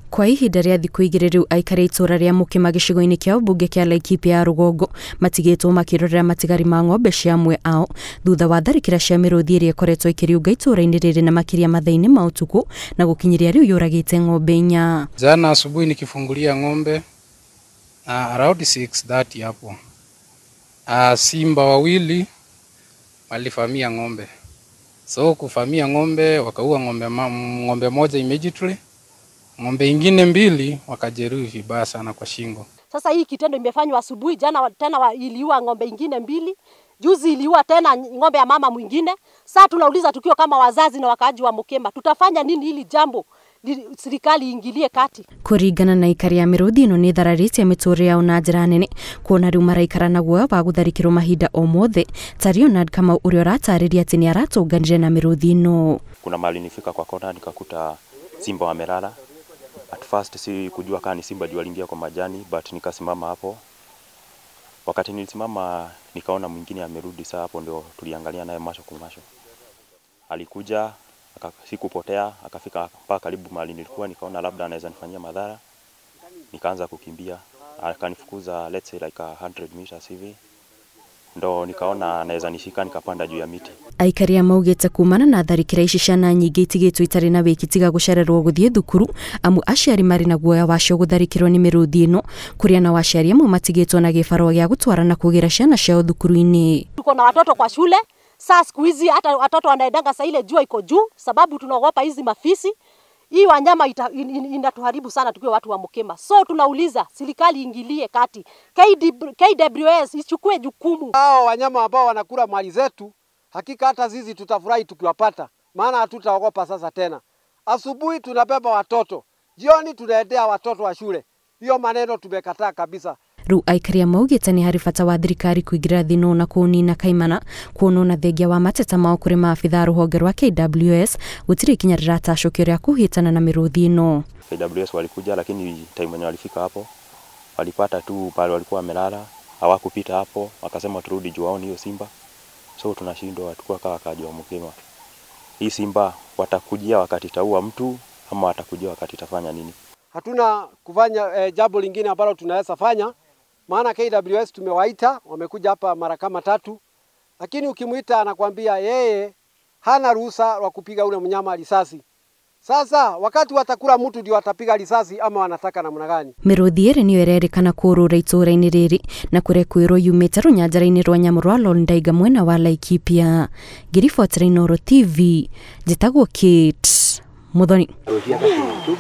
Kwa ihinda rĩa thikũ 2 rĩu aikari itũra rĩa Mukima gĩcigo-inĩ kĩa ũmbunge kĩa Laikipia ya rũgongo matigĩtwo makĩrorera matigari ma ng'ombe cia amwe ao thutha wa tharĩkĩra cia mĩrũthi ĩrĩa ĩkoretwo ĩkĩriũnga itũra-inĩ rĩrĩ na makĩria mathaa-inĩ ma ũtukũ na gũkinyĩria rĩu yũragĩte ng'ombe 4. Jana asubuhi nikifungulia ng'ombe around 6:30 hapo, simba wawili walivamia ng'ombe. So kuvamia ng'ombe wakaua ng'ombe moja immediately, ng'ombe ingine 2 wakajeruhi vibaya sana kwa shingo. Sasa hii kitendo imefanywa asubuhi jana, tena iliua ng'ombe ingine 2, juzi iliua tena ng'ombe ya mama mwingine. Sasa tunauliza tukiwa kama wazazi na wakaaji wa Mukima, tutafanya nini hili jambo serikali ingilie kati? Kuringana na ikari ya mĩrũthi ĩno nĩ thararĩtie mĩtũrĩre yao na njĩra nene kuona rĩu maraikara na guoya wa gũtharĩkĩrwo mahinda o mothe ta Leonard Kamau ũrĩa ũratarĩria atĩ nĩ aratũnganire na mĩrũthi ĩno. Kuna mahali nilifika kwa kona nikakuta simba wamelala. At first si kujua kama ni simba juu aliingia kwa majani, but nikasimama hapo. Wakati nilisimama nikaona mwingine amerudi, saa hapo ndio tuliangalia naye macho kwa macho. Alikuja sikupotea, akafika mpaka karibu mahali nilikuwa, nikaona labda anaweza nifanyia madhara. Nikaanza kukimbia, akanifukuza let's say like 100 meters hivi. Ndo nikaona anaweza nishika, nikapanda juu ya miti. Aikari maugĩte kumana na tharĩkĩra ici ciana nyingĩ itigĩtwo itarĩ na wĩki tiga gũcererwo gũthiĩ thukuru amu aciari marĩ na guoya wacio gũtharĩkĩrwo nĩ mĩrũthi ĩno kũrĩa na aciari amwe matigĩtwo na gĩbarũa gĩa gũtwara na kũgĩra ciana ciao thukuru-inĩ. Tuko na watoto kwa shule. Sasa siku hizi hata watoto wanaendanga saa ile jua iko juu, sababu tunaogopa hizi mafisi. Hii wanyama inatuharibu sana tukiwa watu wa Mukima. So tunauliza serikali ingilie kati. KWS ichukue jukumu. Hao wanyama ambao wanakula mali zetu, hakika hata sisi tutafurahi tukiwapata, maana hatutaogopa sasa tena. Asubuhi tunabeba watoto, jioni tunaendea watoto wa shule. Hiyo maneno tumekataa kabisa. Rĩu aikari maugĩte nĩ harĩ bata wa thirikari kũingĩra thĩna na kũũnina kaimana kuonwo thengia wa mateta mao kũrĩ maabitha rũhonge rwa KWS gũtirĩ ikinya rĩratacũkio rĩa kũhĩtana na mĩrũthi ĩno. KWS walikuja, lakini time wenye walifika hapo walipata tu pale walikuwa wamelala, hawakupita hapo, wakasema turudi juu waone hiyo simba. So tunashindwa tukua kama wakaaji wa Mukima. Hii simba watakujia wakati taua mtu ama watakujia wakati tafanya nini? Hatuna kufanya jambo lingine ambalo tunaweza fanya, maana KWS tumewaita, wamekuja hapa mara kama 3, lakini ukimuita anakuambia yeye hana ruhusa wa kupiga ule mnyama risasi. Sasa wakati watakula mtu ndio watapiga risasi ama wanataka namna gani? Mĩrũthi ĩrĩ nĩyo ĩrerĩkana kũũrũra itũra-inĩ rĩrĩ na kũrĩa kwĩrwo yumĩte rũnyanjara-inĩ rwa nyamũ rwa Lolndaiga mwena wa Laikipia. Ngĩribotera Inooro TV, njĩtagwo Kate Muthoni.